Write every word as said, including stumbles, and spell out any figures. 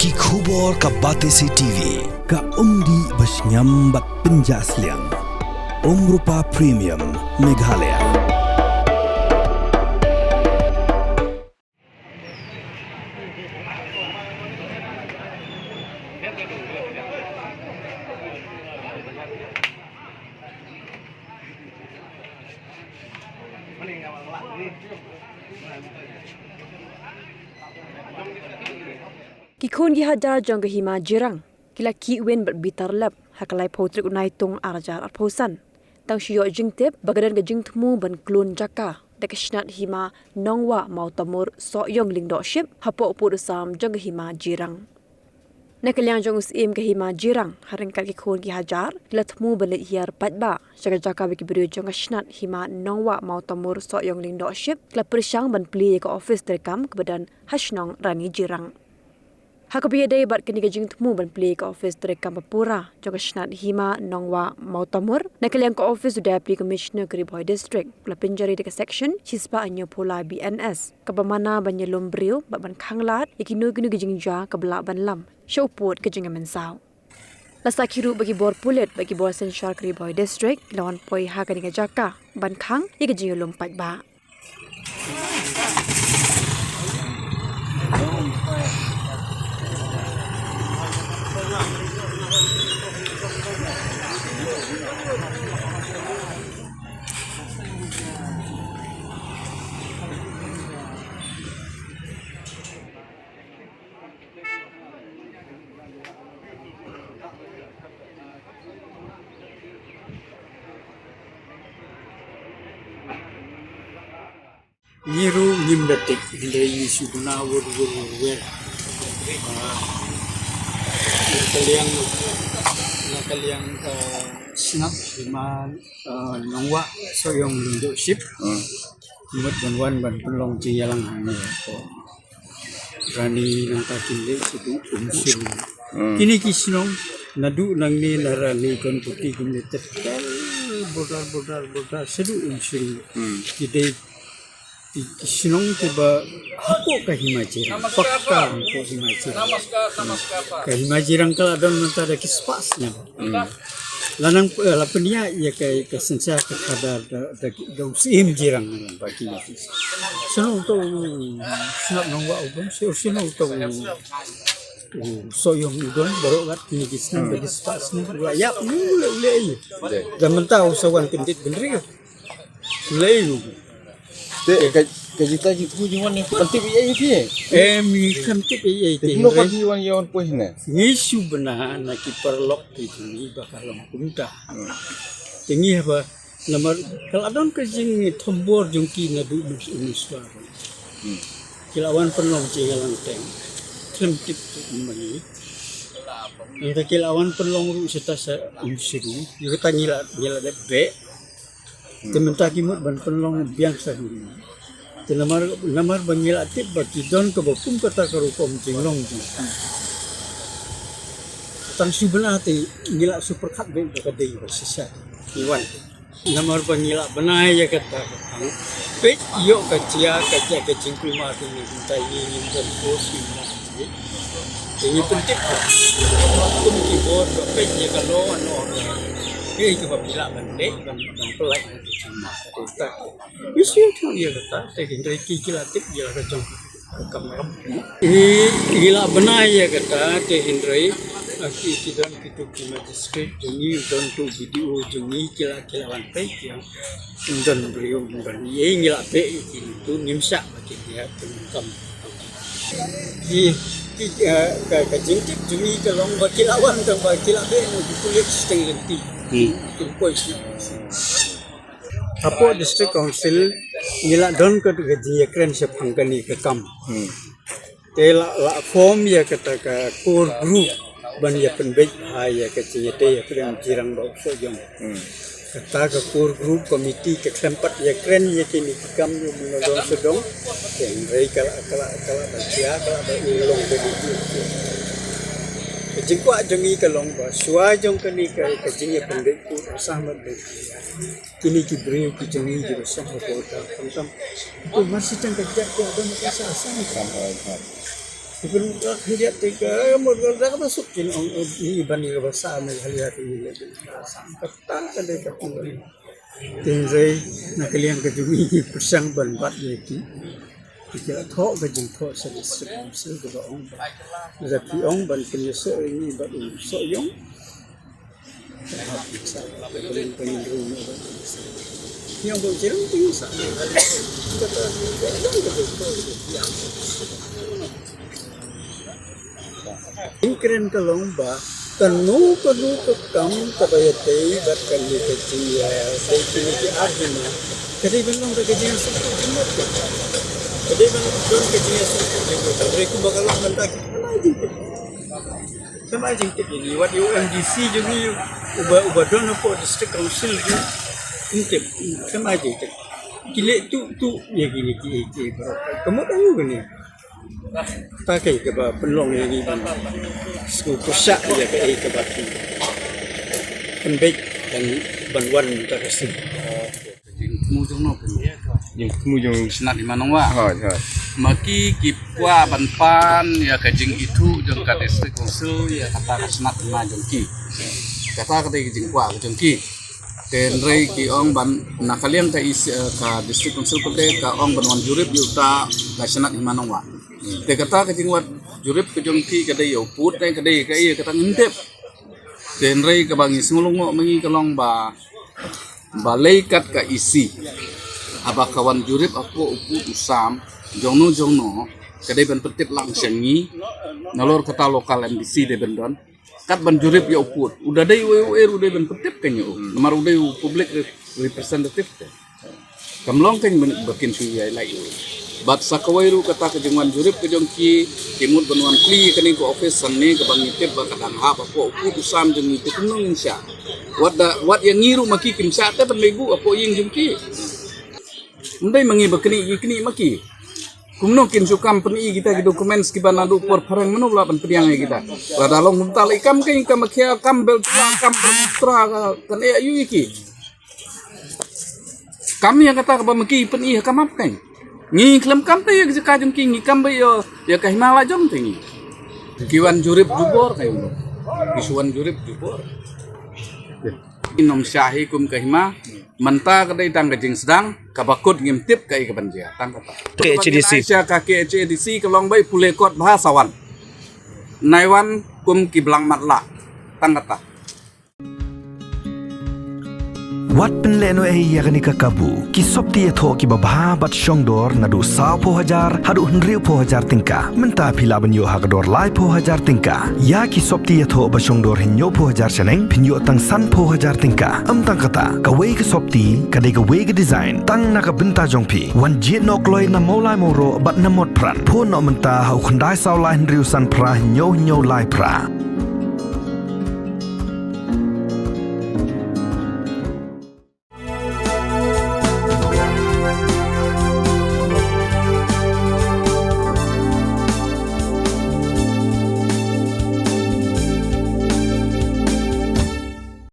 Ki khubor ka Batesi T V, ka umdih ba shngiam bad pynjah sliang. Umrupa Premium, Meghalaya. Ki khun ki hajar jong ka hima Jirang ki la kiew win bad bitar lep ha ka laiphew tarik u Naitung ar hajar arphew san, tang shu ïoh jingtip ba ka don ka jingthmu ban klun jaka da ka shnat hima Nongwah Mawtamur Sohiong Lyngdoh Ship hapoh pud u sam jong ka hima Jirang. Na ka liang jong u Syiem ka hima Jirang, ha ryngkat ki khun ki hajar ki la thmu ban leit hiar paidbah sha ka jaka ba ki briew jong ka shnat hima Nongwah Mawtamur Sohiong Lyngdoh Ship ki la pyrshang ban plie ïa ka ophis treikam kaba don ha shnong Rani Jirang. Ha kaba ïadei bad kane ka jingthmu ban plie ïa ka ophis treikam ba pura jong ka shnat hima Nongwah Mawtamur, na ka liang ka ophis u Deputy Commissioner ka Ri Bhoi District, ka la pynjari da ka section shispah hynñiewphew lai B N S, kaba mana ban ïalum briew bad ban khanglad ïa kino kino ki jingjia kaba lah ban lam sha u pud ka jingïamynsaw. La sakhi ruh ba ki bor pulit bad ki bor synshar ka Ri Bhoi District ki la wan poi ha kane ka jaka ban khang ïa ka jingïalum paidbah. Ngi ruh ngim da tip, hynrei ngi shu bna wur wur wur wer. Ah, na ka liang, na ka liang, ah, shnat hima, ah, Nongwah Sohiong Lyngdoh Ship. Hmm. Mut ban wan ban pynlong jingïalang hangne. Rani nangta kin leit shaduh Umsning. Hmm. Kine ki shnong naduh nangne na Rani Gonpoti kumne ter ter, border, border, border, shaduh Umsning. Hmm. Ki dei ki, ki shnong kiba hapoh ka hima Jirang, pakka hapoh hima Jirang. Ka hima Jirang ka la don mynta da ki spah snem. Hmm. La nang, eh, la pynïaid ïa ka, ka synshar ka khadar da, da, da u Syiem Jirang ba ki ïa ki. Shnong to, shnong Nongwah u don, shnong to, u Sohiong u don, baroh kat kine ki shnong da ki spah snem, u la ïap, u la, u la ïap. Da mynta u sa wan kyndit bynriew. U la ïap. Te ka, ka jingtip jingthmu jingwan ne, kan tip ei ei te. Em, kan tip ei ei te. Te kumno pat phi wan ïa wan poi hynne? Ngi shu bna na ki paralok ki jong ngi ba ka long kumta. Hmm. Te ngi haba namar ka la don ka jingthombor jong ki naduh u Umsning. Hmm. Ki la wan pynlong jingïalang teng. Khlem tip tu um mani. Nangta ki la wan pynlong ruh sha ta sha Umsning. Ïa kata ngi la, ngi la dep beh. Hmm. Te mynta ki mut ban pynlong biang sa hi. Te namar, namar ba ngi la tip ba ki don kaba kum kata ka rukom jinglong jong ki. Tang shu bna te ngi la shu pyrkhat beit ba ka dei ba shisha ki wan. Namar ba ngi la bna ïa kata ka thang. Peit ïoh ka jia, ka jia ka jingkulmar te ngi mynta ngi ngim don force ngi ma. Te ngi pyntip kum ki bor ba peit ïa ka law and order. Ei kaba phi lah ban leh ban, ban pynlait ha ka jingma. Te ta ngi shu thaw ïa kata te hynrei ki, ki la tip ïa la ka jong ka kamram. Ngi, ngi la bna ïa kata te hynrei, ah, ki, ki don kitu ki magistrate jong ngi, don tu B D O jong ngi, ki la, ki la wan peit ïa. Don briew, don ei, ngi la beh ïa ki tu, ngim shah ba ki ïa pyndonkam. Ki, ki, eh, ka, ka jingtip jong ngi ka long ba ki la wan tang ba ki la beh na ki pulit shateng lynti. Hmm. Ki poi shi. Hapoh District Council ngi la don ka, ka jingïakren shaphang kane ka kam. Hmm. Te la, la form ïa kata ka core group ban ïa pynbeit bha ïa ka jingïadei ïakren Jirang bad u Sohiong. Hmm. Kata ka core group committee ka khlem pat ïakren ïa kine ki kam ïa u Mynnor Sohiong. Te hynrei ka la, ka la, ka la ba jia, ka la ba u long ka dei. Ka jingkwah jong ngi ka long ba shuwa jong kane ka, ka jingïapynbeit ka sah mat beit. Kine ki briew ki jong ngi kiba shong hapoh ka khamtam. Ki mar shi tang ka jaid ka don ka sah sah. Pynrah khyndiat te ka mut ka dak ba suk kin ong, eh, i ban i ba sa Meghalaya te i le sa ka ta ka dei ka pynrah. Te hynrei na ka liang ka jong i ki pyrshang ban bat ïa ki. Ki ka thoh ka jingthoh sa district council ka ba ong ba. Lada phi ong ban pynïasoh ïa ngi bad u soh ïong. Ïa kren ka long ba kano kano ka kam kaba ïadei bad kane ka jingïadei kine ki arhima ka dei ban long da ka jingïaseng ka jingmut ka. Ka dei ban long da ka jingïaseng ka jingmut. Hynrei kumba ka long mynta ki khlem ai jingtip. Khlem ai jingtip ïa ngi, wat ïa u M D C jong ngi uba, uba don hapoh District Council jong ngi. Ym tip, khlem ai jingtip. Ki leh tuh tuh ïa kine ki, ki baroh. Ka mut aïu kane? Ta kaei kaba pynlong ïa ngi ban sngewpyrshah ïa kaei kaba ki pynbeit ban, ban wan mynta ka sngi. Jingthmu jong no pyn. Jingthmu jong Shnat Hima Nongwah. Hooid, hooid. Ma ki ki kwah ban pan ïa ka jingithuh jong ka District Council ïa kata ka Shnat Hima jong ki. Kata ka dei ka jingkwah ka jong ki. Te hynrei ki ong ban na ka liang ka is, eh, ka District Council pat ka ong ban wan jurip ïa uta ka Shnat Hima Nongwah. Te kata ka jingwan jurip ka jong ki ka dei ïa u pud ne ka dei ka ïa kata ngim tip. Te hynrei kaba ngi sngew lyngngoh ma ngi ka long ba, ba lei kat ka E C haba ka wan jurip hapoh u pud u sam jongno jongno ka dei ban pyntip lang sha ngi. Nalor kata local M D C dei ban don kat ban jurip ïa u pud. U da dei u, u er u dei ban pyntip ka ïa u. Namar u dei u public rep-, representative te. Kam long kein ba kin shu ïai lait. Bad sa kawei ruh kata ka jingwan jurip ka jong ki, ki mut ban wan plie kane ka office hangne kaba ngi tip ba ka dang hap hapoh u pud u sam jong ngi te kumno ngin shah. Wat da, wat ïa ngi ruh ma ki kim shah te ban leit buh hapoh ïing jong ki. Ym dei ma ngi ba knieh, ngi knieh ma ki. Kumno kin shu kam pyni kita ki documents kiba naduh por phareng, mano ba lah ban pdiang ïa kita. Lada long kumta lei kam kein, kam khia, kam belt, kam tra ka, kan eh aïu ïa ki. Kam ïa kata kaba ma ki pyni ha ka map kein. Ngi khlem kam te ïa ka jaka jong ki, ngi kam beit ïa, ïa ka hima la jong te ngi. Ki wan jurip jubor kein. Ki shu wan jurip jubor. Ki nym shah hi kum ka hima. Mynta ka dei tang ka jingsdang kaba kut ngim tip kaei kaban jia. Tang kata. K H A D C. Ka K H A D C ka long ba i pule kot bha sa wan. Nai wan kum ki blang matlah. Tang kata. Wat pynlehnohei ïa kane ka kabu, ki sopti ïathoh kiba bha bad shongdor naduh sawphew hajar haduh hynriewphew hajar tyngka. Mynta phi lah ban ïoh ha ka dor laiphew hajar tyngka. Ïa ki sopti ïathoh ba shongdor hynñiewphew hajar shaneng phin ïoh tang sanphew hajar tyngka. Ym tang kata, kawei ka sopti ka dei kawei ka design tang na ka bynta jong phi. Wan jied noh kloi na Mawlai Mawroh bad na Motphran. Phone noh mynta ha u khyndai saw lai hynriew san phra hynñiew hynñiew lai phra.